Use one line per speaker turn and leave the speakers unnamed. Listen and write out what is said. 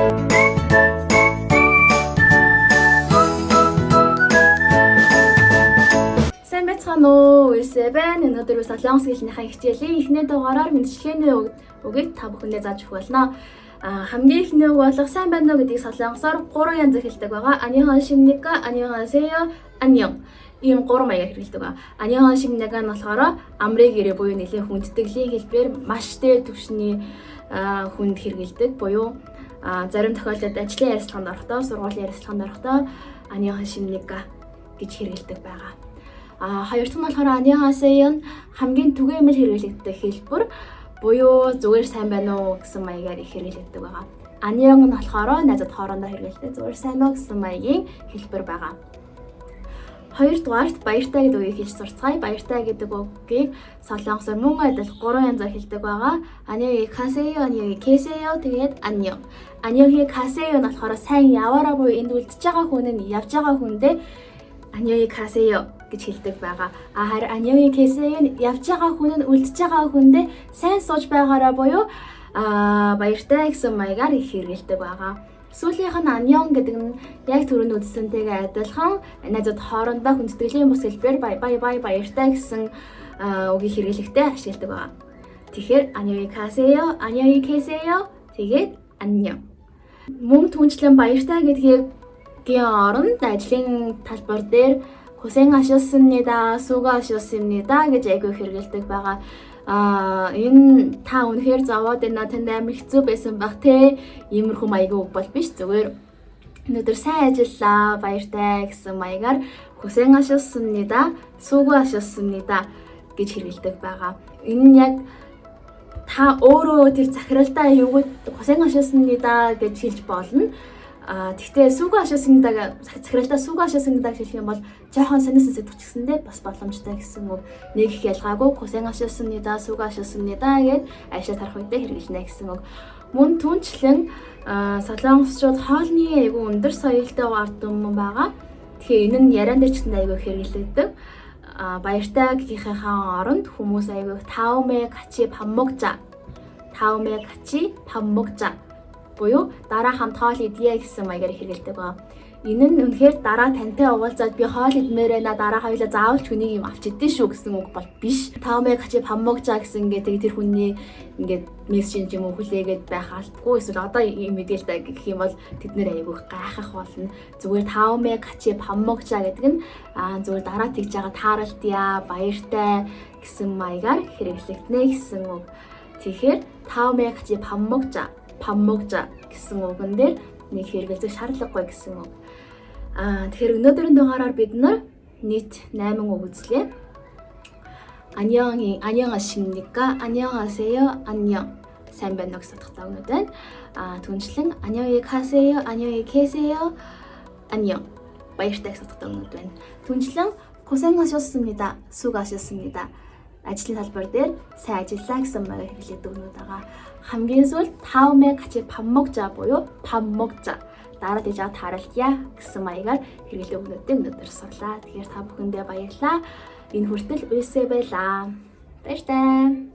Сайн байцгаана уу? Үлсэ байна. Өнөөдөр би солонгос хэлнийхээ хичээлийн эхний дугаараар мэндчилгээний үгийг та бүхэндээ зааж өгөх болно. Хамгийн эхний үг болох сайн байна уу гэдгийг солонгосоор гурван янзаар хэлдэг байгаа. 안녕하십니까? 안녕하세요. 안녕. Ийм гурван маягаар хэрэглэдэг байгаа. 안녕하십니까 нь болохоор амрыг ирээ буюу нэлээд хүндэтгэлийн хэлбэрээр маш дээд түвшний хүнд хэрэглэдэг буюу зарим тохиолдолд ажлын ярилцлаганд орохдоо, сургуулийн ярилцлаганд орохдоо 안녕하십니까 гэж хэрэглэдэг байгаа. Хоёр дахь нь болохоор 안녕하세요 нь хамгийн түгээмэл хэрэглэгддэг хэлбэр буюу зүгээр сайн байна уу гэсэн маягаар их хэрэглэгддэг байгаа. 안녕 нь болохоор найзууд хоорондоо хэрэглэдэг зүгээр сайн уу гэсэн маягийн хэлбэр байгаа. Хоёрдугаарт баяртай гэдэг үгийг хэлж сурцгаая. Баяртай гэдэг үгийг солонгосоор мөн адил гурван янзаар хэлдэг байгаа. 안녕히 가세요, 안녕히 계세요, тэгээд 안녕. 안녕히 가세요 нь болохоор сайн яваараа буюу энд үлдэж байгаа хүн нь явж байгаа хүндээ 안녕히 가세요 гэж хэлдэг байгаа. Харин 안녕히 계세요 нь явж байгаа хүн нь үлдэж байгаа хүндээ сайн сууж байгаараа буюу баяртай гэсэн маягаар их хэрэглэдэг байгаа. Сүүлийнх нь 안녕 гэдэг нь яг түрүүнд үзсэнтэйгээ адилхан найзууд хоорондоо хүндэтгэлийн бус хэлбэр бай бай бай баяртай гэсэн үгийг хэрэглэхдээ ашигладаг байгаа. Тэгэхээр 안녕히 가세요, 안녕히 계세요, тэгээд 안녕. Мөн түнчлэн баяртай гэдгийг оронд ажлын талбар дээр 고생하셨습니다, 수고하셨습니다 гэж айгүй хэрэглэдэг байгаа. Энэ та үнэхээр зовоод байна, танд амар хэцүү байсан бах те. Иймэрхүү маягийн үг бол биш. Зүгээр өнөөдөр сайн ажиллаа, баяртай гэсэн маягаар 고생하셨습니다, 수고하셨습니다 гэж хэрэглэдэг байгаа. Энэ нь яг та өөрөө тэр захиралдаа юуг 고생하셨습니다 гэж хэлж болно. Тэгтээ 수고하셨습니다 захиралдаа 수고하셨습니다 гэж хэлэх юм бол жоохон сонирсон сэтгэх ч гэсэндээ бас боломжтой гэсэн үг. Нэг их ялгаагүй 고생하셨습니다, 수고하셨습니다 гэд ажлаа тарах үедээ хэрэглэнэ гэсэн үг. Мөн түнчлэн солонгосчууд хоолны айгүй өндөр соёлтой ард түмэн байгаа. Тэгэхээр энэ нь яриан дээр ч гэсэн айгүй хэрэглэгддэг. Баяртай гэхийнхээ оронд хүмүүс айгүй 다음에 같이 밥 먹자. 다음에 같이 밥 먹자. Буюу дараа хамт хоол идье гэсэн маягаар хэрэглэдэг байгаа. Энэ нь үнэхээр дараа тантай уулзаад би хоол идмээр байна, дараа хоёулаа заавал ч хүнийг юм авч идэн шүү гэсэн үг бол биш. 다음에 같이 밥 먹자 гэсэн ингээд тэр хүний ингээд мессеж юм уу хүлээгээд байх алдгүй эсвэл одоо юм идэл та гэх юм бол тэд нэр айгүйх гайхах болно. Зүгээр 다음에 같이 밥 먹자 гэдэг нь зүгээр дараа тэгж байгаа тааралтья, баяртай гэсэн маягаар хэрэглэгдэнэ гэсэн үг. Тэгэхээр 다음에 같이 밥 먹자, 밥 먹자 гэсэн үгэн дээр нэг хэрэглэх шаардлагагүй гэсэн үг. Тэгэхээр өнөөдрийн дугаараар бид нар нийт 8 үг үзлээ. 안녕히, 안녕하십니까? 안녕하세요. 안녕. Сайн байна уу гэсэн утгатай үгнүүд байна. Түнчлэн 안녕히 가세요. 안녕히 계세요. 안녕. Баяртай гэсэн утгатай үгнүүд байна. Түнчлэн 고생하셨습니다. 수고하셨습니다. Ажлын талбар дээр сайн ажиллаа гэсэн маягаар хэрэглэдэг үгнүүд байгаа. Хамгийн сүүлд 다음에 같이 밥 먹자 буюу 밥 먹자 дараа тэгж аа тааралдъя гэсэн маягаар хэрэглэдэг үгнүүдийг өнөөдөр сурлаа. Тэгэхээр та бүхэндээ баярлалаа. Энэ хүртэл уйсэ байлаа. Баяртай.